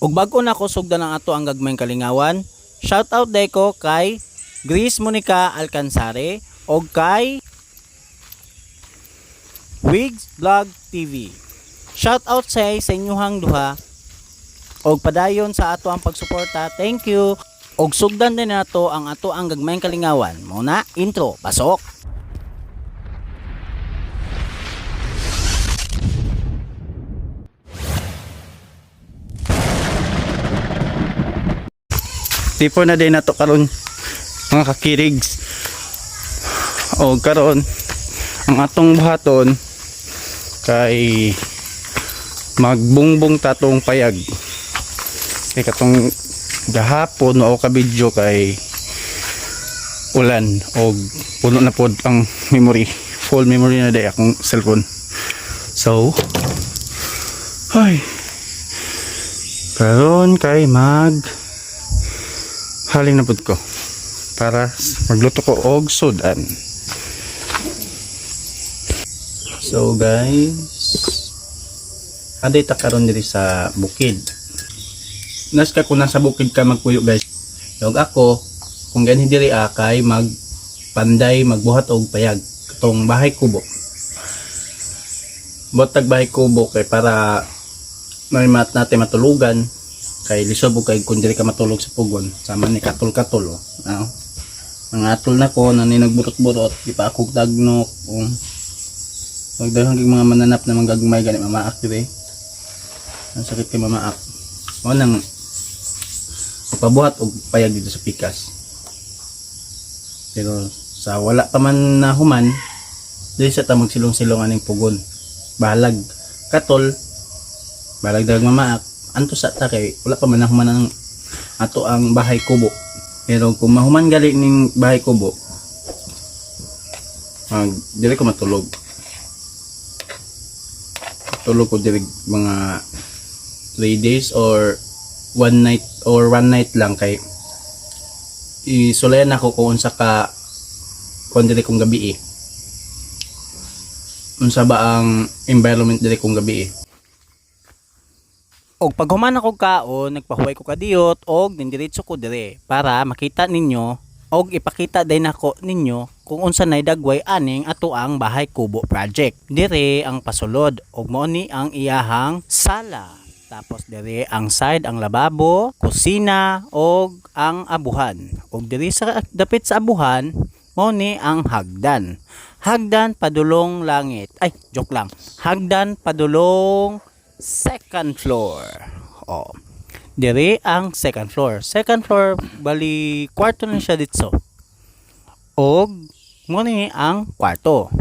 Ug bag-o na ko sugdan ang ato ang gagmayng kalingawan. Shout out deko kay Grace Monica Alcanzare og kay Wigs Vlog TV. Shout out say sa inyuhang duha og padayon sa ato ang pagsuporta. Thank you. Og sugdan din nato ang ato ang gagmayng kalingawan. Muna, intro, pasok. Tipo na din nato karon, mga kakirigs. O karon ang atong buhaton kay magbungbong tatong payag. Kay katong gahapon o ka video kay ulan og puno na pod ang memory. Full memory na day akong cellphone. So, ay, karon kay mag halin na pud ko para magluto ko og sudan. So guys, aday ta karon diri sa bukid. Nas ka kung nasa bukid ka magpuyo, guys. Dog ako kung ganhi diri kay magpanday magbuhat og payag katong bahay kubo. Buhat bahay kubo kay para may mat natin matulugan, kay lisod kay kung diri ka matulog sa pugon sama ni katol-katol, oh. Ah, mga atol na ko na ni nagburot-burot di pa ako tagnok, oh. Magdaghang kay mga mananap na manggagmay gani mamaak diri, ang sakit kay mamaak mo nang pabuhat og payag dito sa pikas, pero sa wala pa man na human dili sa ta magsilong-silong aning pugon, bahalag katol, bahalag dag mamaak, anto sa ta kay wala pa man nahuman ang ato ang bahay kubo. Pero kung mahuman gali ning bahay kubo, mag dili ko matulog, tulog ko diri mga 3 days or one night or one night lang kay isulayan ako kung unsa ka kung diri kong gabi eh. Unsa ba ang environment diri kong gabi eh. Og paghuman ako kaon, nagpahuway ko kadiyot og nindiretso ko dire para makita ninyo og ipakita din nako ninyo kung unsa nay dagway aning ato ang bahay kubo project. Dire ang pasulod og mao ni ang iyahang sala. Tapos dire ang side ang lababo, kusina og ang abuhan. Og dire sa dapit sa abuhan mao ni ang hagdan. Hagdan padulong langit. Ay, joke lang. Hagdan padulong second floor. Oh. Dire ang second floor. Second floor bali kwarto na siya dito. Og mo ni ang kwarto.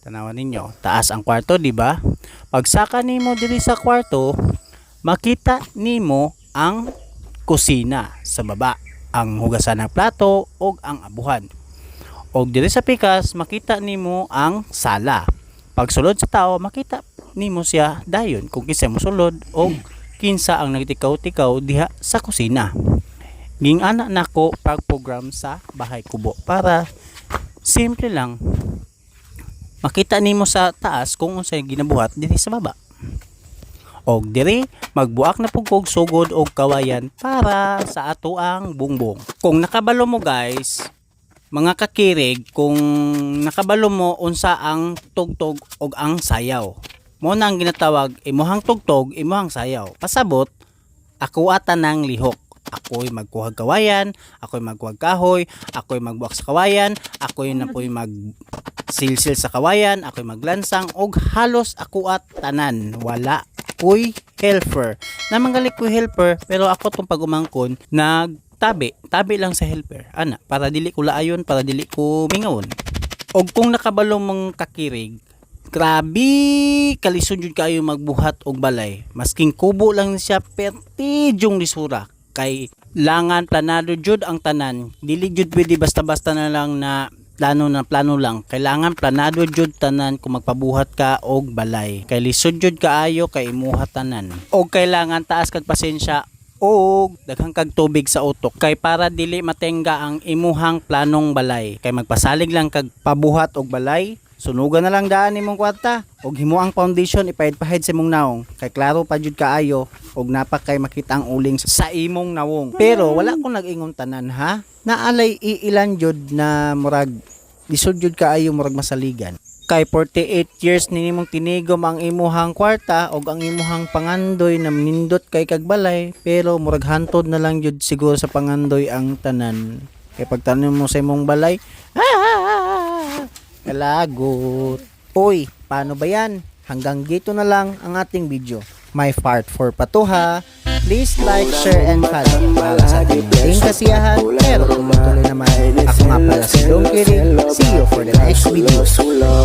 Tanawan ninyo, taas ang kwarto, di ba? Pagsaka nimo diri sa kwarto, makita nimo ang kusina sa baba, ang hugasan ng plato ug ang abuhan. Og diri sa pikas makita nimo ang sala. Pagsulod sa tao, makita nimo siya dayon kung kinsa mosulod og kinsa ang nagtikaw-tikaw diha sa kusina. Ging-ana nako pag-program sa bahay kubo para simple lang makita nimo sa taas kung unsay ginabuhat diri sa baba. Og diri magbuak na pud kog sugod og kawayan para sa ato ang bungbong. Kung nakabalo mo guys, mga kakirig, kung nakabalo mo unsa ang tugtog og ang sayaw. Mo na ang ginatawag imuhang tugtog, imuhang sayaw. Pasabot, ako ata ng lihok. Ako'y magkuhag kawayan, ako'y magkuhag kahoy, ako'y magbuak sa kawayan, ako'y napoy mag silsil sa kawayan, ako'y maglansang og halos ako at tanan. Wala ko'y helper. Namanggali ko'y helper pero ako tong pagumangkon nagtabi, tabi lang sa helper. Ana, para dili ko laayon, para dili ko mingawon. Og kung nakabalo mong kakirig, grabe kalisod jud kayo magbuhat og balay. Masking kubo lang siya perti jung lisura kay langan planado jud ang tanan. Dili jud pwede basta-basta na lang na plano na plano lang. Kailangan planado jud tanan kung magpabuhat ka og balay. Kay lisod jud kaayo kay imuha tanan. Og kailangan taas kag pasensya og daghang kag tubig sa utok kay para dili matengga ang imuhang planong balay. Kay magpasalig lang kag pabuhat og balay, Sunugan na lang daan imong kwarta og himo ang foundation, ipahid-pahid sa imong naong kay klaro pa jud kaayo og napa kay makita ang uling sa imong nawong. Pero wala ko nag-ingon tanan ha. Naalay iilan jud na murag lisod jud kaayo, murag masaligan. Kay 48 years ni nimong tinigom ang imuhang kwarta og ang imuhang pangandoy na nindot kay kagbalay, pero murag hantod na lang jud siguro sa pangandoy ang tanan. Kay pagtanom mo sa imong balay, ah, kalagot. Uy, paano ba yan? Hanggang dito na lang ang ating video. May part 4 pa to ha. Please like, share, and follow para sa ating kasiyahan. Pero tuloy-tuloy naman. Ako nga pala si Don Kiring. See you for the next video. Sulo.